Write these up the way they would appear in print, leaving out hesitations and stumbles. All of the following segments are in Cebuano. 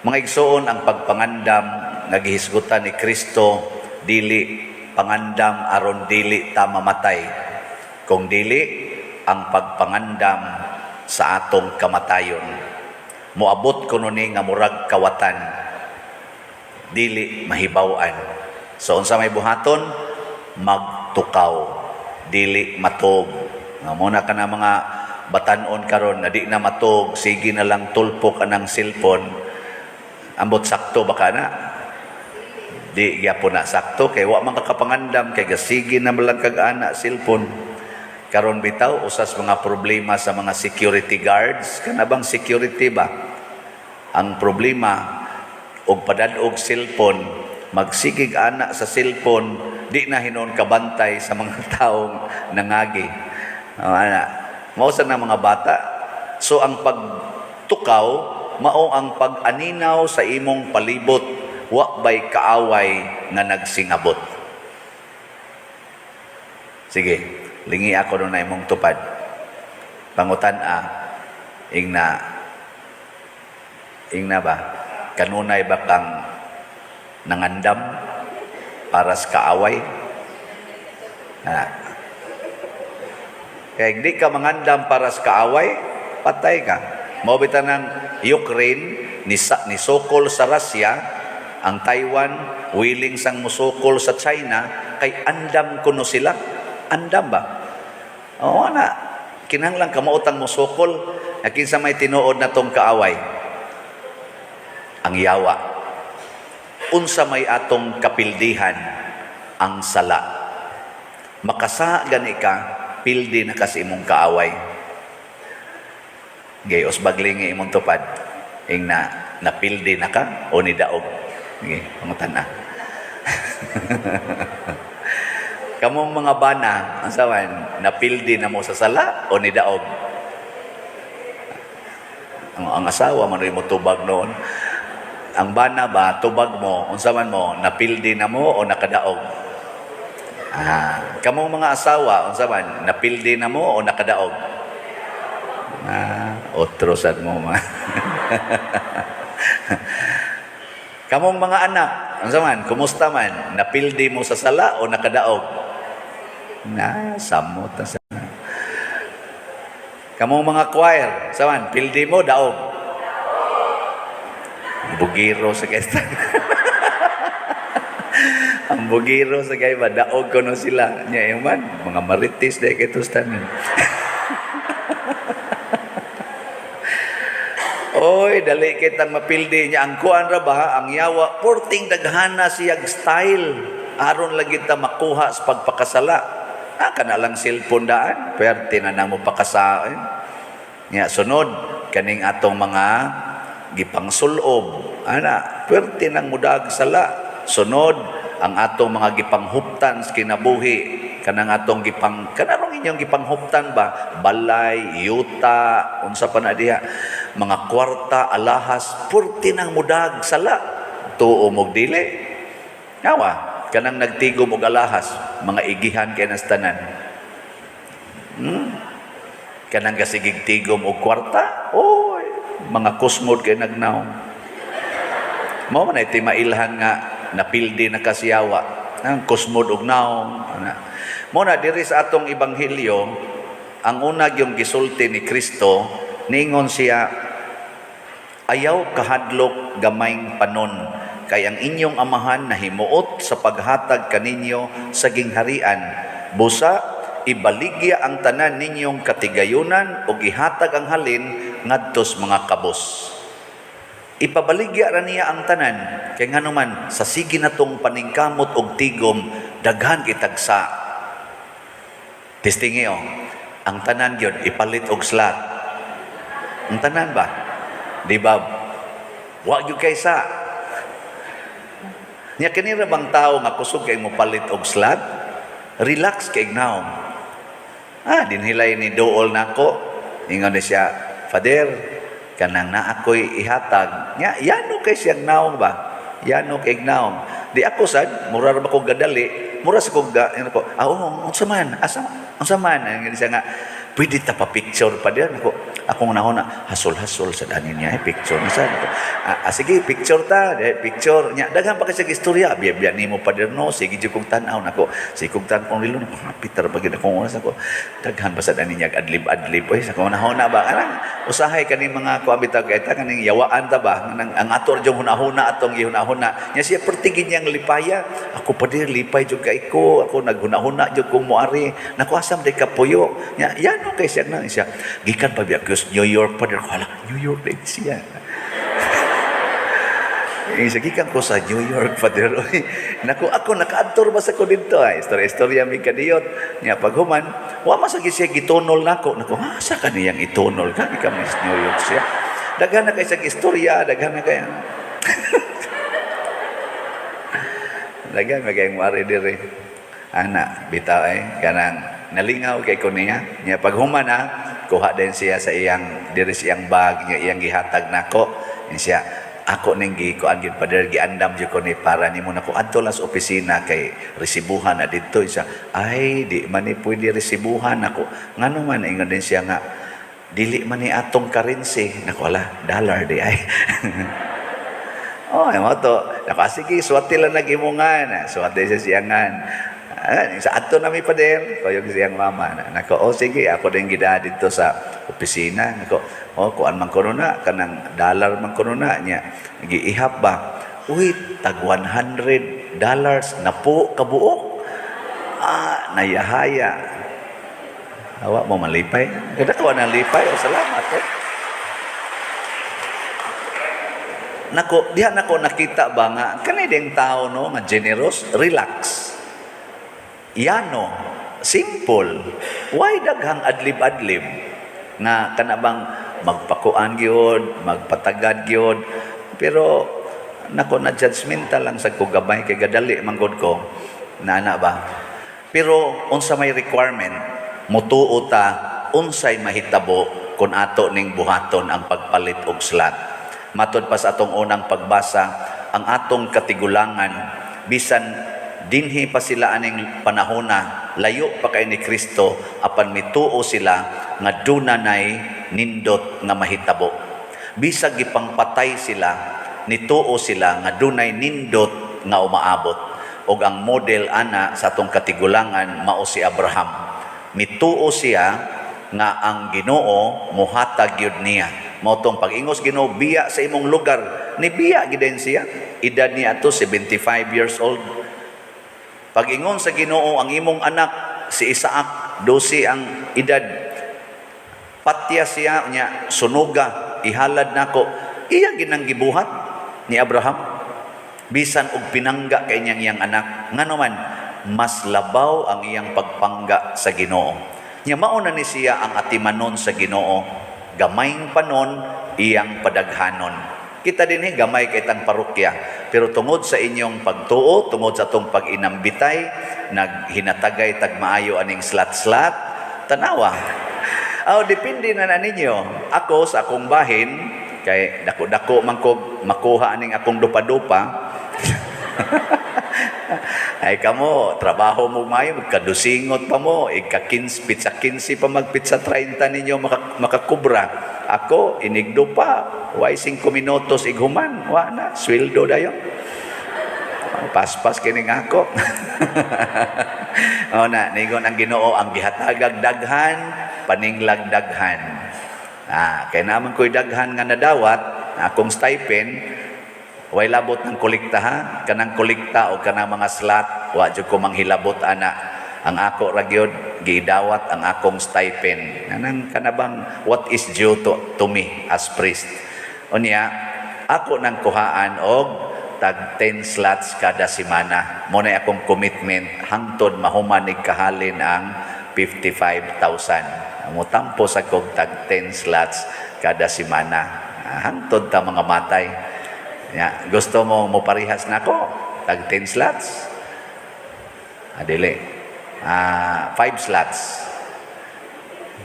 Mga igsoon, ang pagpangandam nga gihisgutan ni Kristo, dili pangandam aron dili ta mamatay, kung dili ang pagpangandam sa atong kamatayon. Moabot kuno ni nga murag kawatan, dili mahibaw-an. So unsa may buhaton? Magtukaw, dili matog. Nga muna ka na mga batanon karon na di na matog, sige na lang tulpok anang cellphone. Ambot sakto baka na? Di gyapon na sakto kay wa man ka kapangandam kay gasige na man lang kag ana cellphone. Karon bitaw, usas mga problema sa mga security guards, kana bang security ba? Ang problema og padad-og cellphone, magsigig ana sa cellphone, di na hinuon kabantay sa mga taong nangagi. Oh, ana. Mao sa na mga bata. So ang pagtukaw mao ang pag-aninaw sa imong palibot, wa bay kaaway nga nagsingabot. Sige, lingi ako nun na imong tupad. Pangutan-a, ingna, ingna ba? Kanunay ba kang nangandam para sa kaaway? Ha. Kaya hindi ka mangandam para sa kaaway, patay ka. Mao bitaw ng Ukraine ni sokol sa Russia, ang Taiwan willing sang musokol sa China kay andam kuno sila. Andam ba? Oo na. Kinahanglan kamaotang musokol. Kinsa may tinuod na tong kaaway? Ang yawa. Unsa may atong kapildihan? Ang sala. Makasa gani ka, pildi na ka sa imong kaaway. Gay usbag lingi imong tupad. Ing na napildi na ka o nidaog? Sige, pangutan-a. Kamong mga bana, unsa man, napildi na mo sa sala o nidaog? Ang asawa man mo tubag noon. Ang bana ba, tubag mo, unsa man mo, napildi na mo o nakadaog? Ah, kamong mga asawa, unsa man, napildi na mo o nakadaog? Ah, otro sad mo ma. Kamong mga anak, unsa man, kumusta man, napildi mo sa sala o nakadaog? Na, samot na sa. Kamong mga choir, unsa man, pildi mo, daog? Bugiro sa kesta. Ang bugiro sa kay ba, daog kuno sila. Nya man, mga marites dahil kay tanan. Oy, dali kitang mapildi niya. Ang kuan ra ba, ang yawa, porting daghana siyag style. Aron lagi ta makuha sa pagpakasala. Ah, kana lang cellphone daan. Pwerte na namo pakasain. Nya, sunod, kaning atong mga gipangsulob. Ana, pwerte nang mudag sala. Sunod, ang atong mga gipanghuptan sa kinabuhi, kanang atong gipang kanarong inyong gipanghuptan ba, balay, yuta, unsa pa na diha, mga kwarta, alahas, purti nang mudag sala, tuo mog dili. Ngawa kanang nagtigom og alahas, mga igihan kay nas tanan. Kanang kasigig tigom og kwarta, oy, mga kusmod kay nagnaw. Mao man ay timailhan nga napildi na kasiyawa ang kusmod og naong ana. Mo na diri sa atong ebanghelyo, ang una yung gisulti ni Kristo, niingon siya, "Ayaw kahadlok, gamayng panon, kay ang inyong amahan nahimuot sa paghatag kaninyo sa gingharian. Busa ibaligya ang tanan ninyong katigayunan ug ihatag ang halin ngadtos mga kabos." Ipabaligya ra niya ang tanan kay nganuman sa sige natong paningkamot og tigom, daghan kitagsa. Testingi oh, ang tanan gyud ipalit og slot. Ang tanan ba? Di ba? Wa gyud kaysa. Nya kini ra bang tao nga kusog kay mo palit og slot? Relax kay naong. Ah, dinhilay ni duol nako. Ingon ni siya, "Father, kanang na ako'y ihatag." Nya, yano kay siyang naong ba? Yano kay naong. Di ako sad, mura ra ba ko gadali, mura sa kog ga, ano ko, ah, oo, unsa man, asa, unsa man, ang siya nga, Pwede ta pa picture pa diyan ako. Akong nahuna, hasol-hasol sa dani niya eh, picture na sa ako. Ah, ah, sige, picture ta, eh, picture nya. Daghan pa kasi istorya, biya-biya nimo pa no, sige jud kong tan-aw nako. Sige kong tan-aw nilo nako, Peter pa gid akong oras ako. Daghan pa sa dani niya adlib-adlib oy sa akong nahuna ba. Kanang usahay kani mga kuan bitaw kay ta kaning yawaan ta ba nang ang ato ra hunahuna atong gihunahuna. Nya siya pertigin niyang lipaya. Ako pa dir lipay jud kay ko, ako naghunahuna jud kong moari. Nako asam day kapuyo. Nya yan okay siya na siya. Gikan pa biya kus New York pa dir. Hala, New York din siya. Eh, sige gikan ko sa New York pa dir. Oy. Naku, ako nakaadtor ba sa ko dito ay. Istorya-istorya mi kadiyot. Nya paghuman, wa man sa siya gitunol nako. Naku, asa kaniyang itunol ka? Ikaw Miss New York siya. Daghan na kay sa istorya, daghan na kay daghan na kay mari diri. Ana, bitaw ay kanang nalingaw kay ko niya. Nya paghuman na, kuha din siya sa iyang diri siyang bag nya iyang gihatag nako. Nya siya ako ning gikuan gyud pader giandam jud ko ni para nimo nako adto lang sa opisina kay resibuhan na didto siya. Ay, di man ni pwede resibuhan nako. Ngano man ingon din siya nga dili man ni atong currency nako, ala, dollar di ay. Oh, ay mo to. Nako, ah, sige, swati lang nagimungan. Swati siya siyangan. Ah, sa adto na mi pader, kuyog siyang mama. Nako, oh sige, ako din gida dito sa opisina. Nako, oh kuan man kuno na kanang dollar man kuno na nya. Giihap ba? Uy, tag $100 na po kabuok. Ah, nayahaya. Awa mo malipay. Kada ka na lipay. Oh, salamat. Eh. Nako, diha nako nakita ba nga kani ding tao no nga generous, relax. Yano, simple. Why daghang adlib-adlib nga kana bang magpakuan gyud, magpatagad gyud. Pero nako na judgmental lang sa ko gabay kay gadali man gud ko nana ba. Pero unsa may requirement, mutuo ta unsay mahitabo kung ato ning buhaton ang pagpalit og slot. Matod pa sa atong unang pagbasa, ang atong katigulangan bisan dinhi pa sila aning panahona, layo pa kay ni Kristo, apan mituo sila nga duna nay nindot nga mahitabo. Bisag gipangpatay sila, nituo sila nga dunay nindot nga umaabot. Og ang model ana sa atong katigulangan mao si Abraham. Mituo siya nga ang Ginoo mohatag gyud niya. Mao tong pag-ingos Ginoo biya sa imong lugar, ni biya gid siya. Edad niya ato 75 years old. Pag-ingon sa Ginoo ang imong anak si Isaac, 12 ang edad. Patya siya nya sunuga, ihalad nako. Iya ginang gibuhat ni Abraham. Bisan og pinangga kay niyang iyang anak, ngano man mas labaw ang iyang pagpangga sa Ginoo. Nya mao na ni siya ang atimanon sa Ginoo, gamayng panon iyang padaghanon. Kita dinhi gamay kay tang parokya, pero tungod sa inyong pagtuo, tungod sa atong pag-inambitay, naghinatagay tag maayo aning slat-slat, tanawa. Aw, depende na na ninyo. Ako sa akong bahin kay dako-dako man ko makuha aning akong dupa-dupa. Ay kamo, trabaho mo maayo, magkadusingot pa mo, ika 15, pizza 15 pa magpizza 30 ninyo makakubra. Ako, inigdo pa, way 5 minutos ighuman, wa na, sweldo dayon. Paspas kining ako. O na, ningon ang Ginoo ang gihatagag daghan, paninglag daghan. Ah, kay naman ko'y daghan nga nadawat, akong stipend, way labot ng kolekta ha, kanang kolekta o kanang mga slot, wa jud ko manghilabot ana. Ang ako ra gyud gidawat ang akong stipend. Kanang kanabang what is due to me as priest. Unya, ako nang kuhaan og tag 10 slots kada semana. Mo na akong commitment hangtod mahuman ig kahalin ang 55,000. Mutampo sa kog tag 10 slots kada semana. Ah, hangtod ta mga matay. Ya, gusto mo mo parihas nako tag 10 slots? Ah, dili. Ah, 5 slots.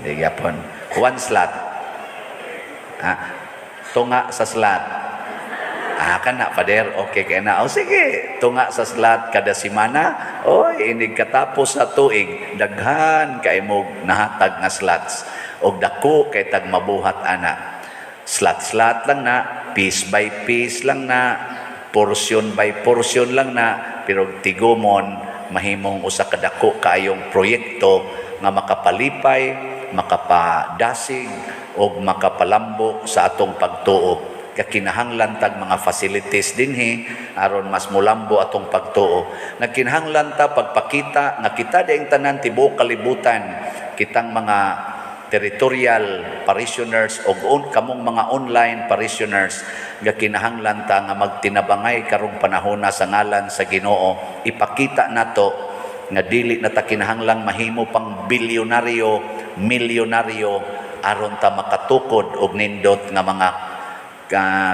Di gyapon. 1 slot. Ah, tunga sa slot. Ah, kana, Pader, okay kay na. O sige, tunga sa slot kada simana. Oy, inig katapos sa tuig, daghan kay mo nahatag nga slots. Og dako kay tag mabuhat ana. Slot-slot lang na, piece by piece lang na, portion by portion lang na, pero tigumon mahimong usa ka dako kaayong proyekto nga makapalipay, makapadasig og makapalambo sa atong pagtuo. Kakinahanglan tag mga facilities dinhi aron mas mulambo atong pagtuo. Nagkinahanglan ta pagpakita nga kita diing tanan tibuok kalibutan, kitang mga territorial parishioners og kamong mga online parishioners, gakinahanglan ta nga magtinabangay karong panahona sa ngalan sa Ginoo. Ipakita nato nga dili na ta kinahanglang mahimo pang bilyonaryo, milyonaryo aron ta makatukod og nindot nga mga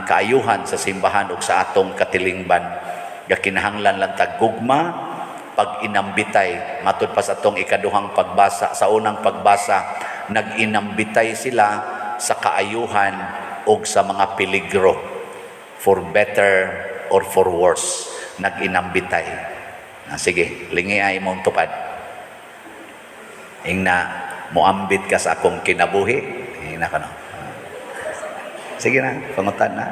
kaayuhan sa simbahan ug sa atong katilingban. Gakinahanglan lang tag gugma, pag-inambitay. Matud pa sa atong ikaduhang pagbasa, sa unang pagbasa, nag-inambitay sila sa kaayuhan ug sa mga peligro, for better or for worse, nag-inambitay. Ah, sige, lingi ay imong tupad. Ingna, moambit ka sa akong kinabuhi. Ingna ka, no? Sige na, pangutan na.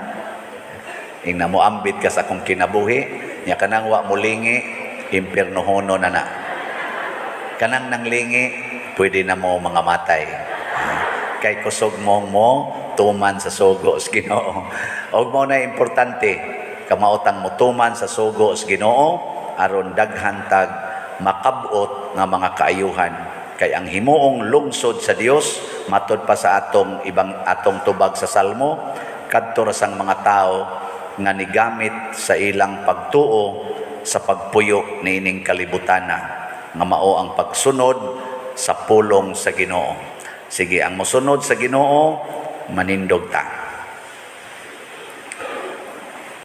Ingna, moambit ka sa akong kinabuhi. Nya kanang wa molingi, impiernohono na na. Kanang nanglingi, pwede na mo mga matay. Kay kusog mong mo tuman sa sugo sa Ginoo. Og mao na importante, kamaotang mo tuman sa sugo sa Ginoo aron daghan tag makabot nga mga kaayuhan, kay ang himuong lungsod sa Dios, matud pa sa atong ibang atong tubag sa Salmo, kadto ra sang mga tao nga nigamit sa ilang pagtuo sa pagpuyo niining kalibutana, nga mao ang pagsunod sa pulong sa Ginoo. Sige, ang mosunod sa Ginoo, manindog ta.